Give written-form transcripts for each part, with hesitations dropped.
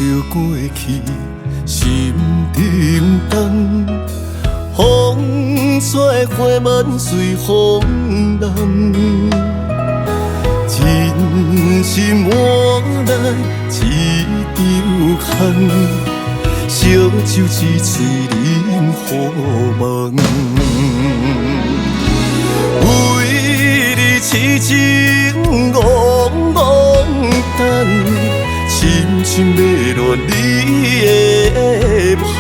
著過去，心沉重。風雪花滿隨風浪，真心換來一場空，燒酒一喙饮予夢。為你痴情戇戇等，深深欲戀你的香。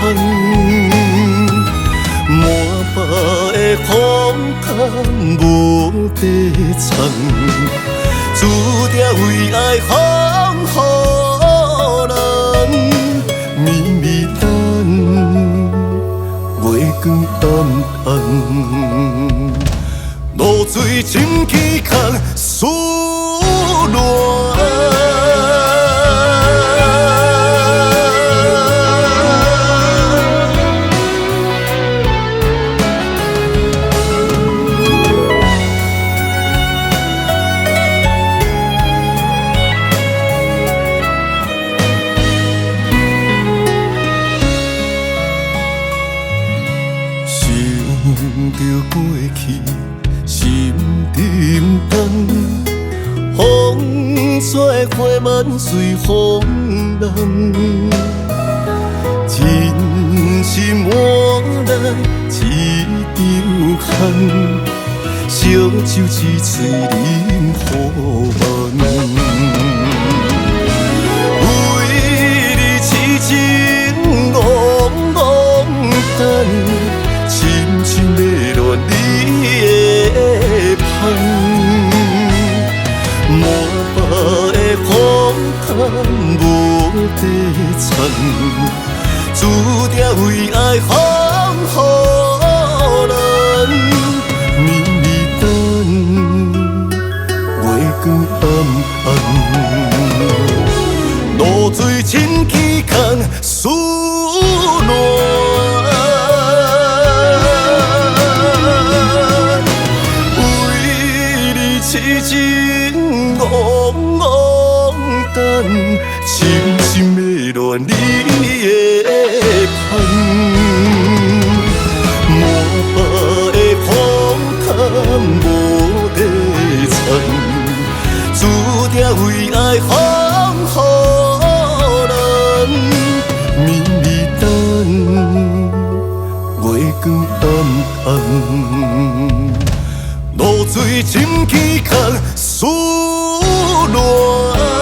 滿腹的風空無地藏，注定為愛風雨人，绵绵等，月光暗暗，露水深起空思恋。想著過去，心沉重。風雪花滿隨風浪，真心換來一場空，燒酒一喙饮予夢。為你痴情戇戇等，深深欲戀你的香，滿腹的風空無地藏，注定為愛風雨人，绵绵等，月光暗暗，露水深起空思恋。痴情戇戇等，深深欲戀你的香，滿腹的風空無地藏，注定為愛風雨人，绵绵等，月光暗暗，露水深起空思恋。